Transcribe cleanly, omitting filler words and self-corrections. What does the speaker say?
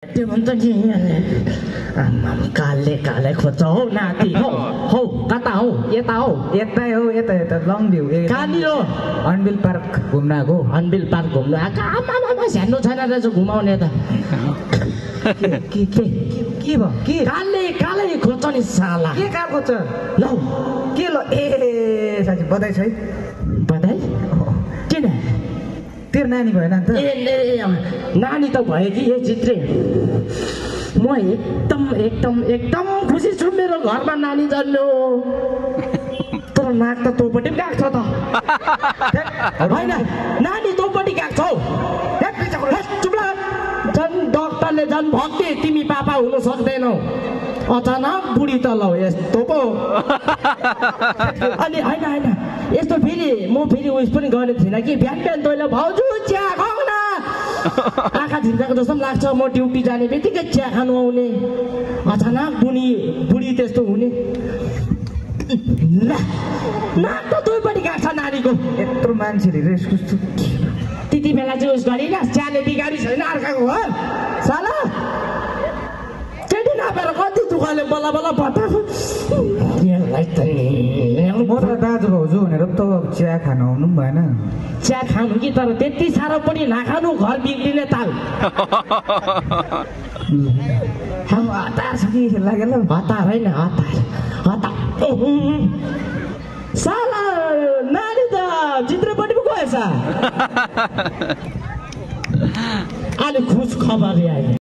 त्यो भन्छ नि आम्माम काले काले खोज्छ हौ नाति हौ हौ कता हौ यता हौ यता हो यता यता लङ भ्यू कहाँनिर हर्नबिल पार्क घुम्न आएको हर्नबिल पार्क घुम्नु आएको आमामा झ्यान्नु छैन रहेछ घुमाउने त के भयो के काले काले खोज्छ नि साला के कार खोज्छ लौ के ल ए साथी बधाई छ है बधाई किन तेरो नानी भएन नि त ए नानी त भयो कि ए चित्रे म एकदम एकदम एकदम खुसी छु मेरो घरमा नानी जन्म्यो तर नाक त तँपट्टि पनि गएको छ त होइन नानी तँपट्टि गएको छौ चुप लाग झन् डक्टरले झन् भक्ति तिमी पापा हुन सक्दैनौ अचानक बुढी त लौ यस्तो पो अनि होइन होइन यस्तो फेरि म फेरि उयस पनि गर्ने थिइनँ कि बिहान बिहान तैँले भाउजू चिया खाऊ न आँखा झिम्काएको जस्तो पनि लाग्छ म ड्युटी जाने बित्तिकै चिया खानु आउने अचानक बुढी त्यस्तो हुने नाक त दुईपट्टि गएको छ नानीको यत्रो मान्छेले रेस कस्तो त्यति बेला चाहिँ उस गरिन चियाले बिगारी छैन अर्काको हो साला नपाएर कति दुःखले बल्ल बल्ल बताएको म त दाजु भाउजू भनेर त चिया खानु आउनु पनि भएन चिया खानु कि तर त्यति साह्रो पनि नखानु घर बिग्रिने ताल हतार छ कि लागेन हतार होइन हतार साला नानी त चित्रपट्टि पो गएछ अहिले खुस खबर आयो